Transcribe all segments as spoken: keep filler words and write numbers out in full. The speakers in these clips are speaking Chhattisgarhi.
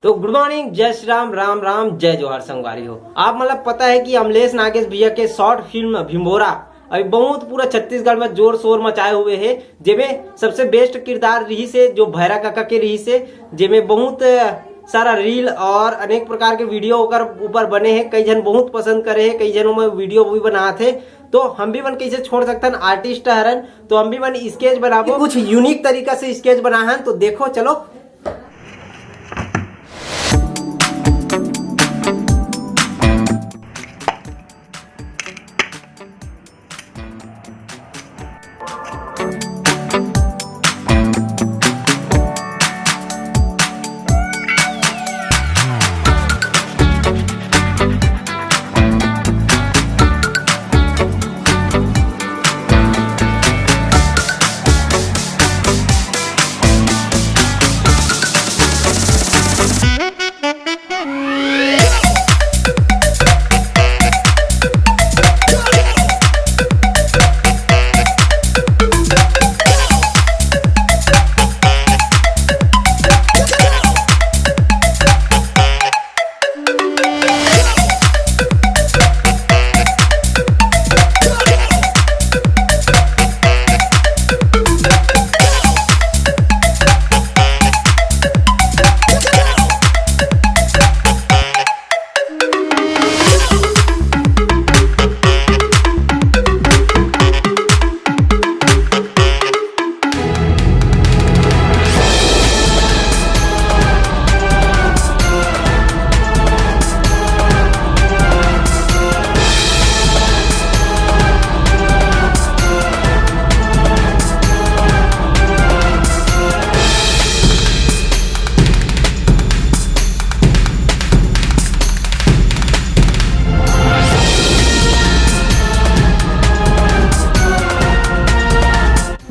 तो गुड मॉर्निंग, जय श्री राम, राम राम, जय जोहार संगवारी हो। आप मतलब पता है कि अमलेश नागेश भैया के शॉर्ट फिल्म भिंभोरा अभी बहुत पूरा छत्तीसगढ़ में जोर शोर मचाए हुए है, जेमे सबसे बेस्ट किरदार रही से जो भैरा काका के रही से, जेमे बहुत सारा रील और अनेक प्रकार के वीडियो ओकर ऊपर बने हैं। कई झन बहुत पसंद करे हैं, कई झन ओमे वीडियो भी बनात है। तो हम भी मन कैसे छोड़ सकथन, आर्टिस्ट हरन, तो हम भी मन स्केच बनाबो, कुछ यूनिक तरीका से स्केच बनाहन। तो देखो, चलो।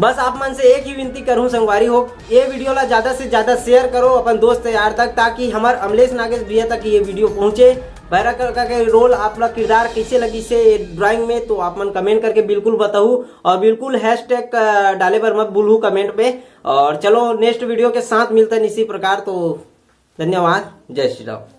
बस आप मन से एक ही विनती करूं संगवारी हो, ये वीडियो ला ज्यादा से ज्यादा शेयर करो अपन दोस्त यार तक, ताकि हमर अमलेश नागेश भैया तक ये वीडियो पहुंचे। भैरा काका के रोल, आप ला किरदार कैसे लगी से ड्राइंग में, तो आप मन कमेंट करके बिल्कुल बताऊ और बिल्कुल हैशटैग डाले बर मत भूलू कमेंट में। और चलो, नेक्स्ट वीडियो के साथ मिलते हैं इसी प्रकार। तो धन्यवाद, जय श्री राम।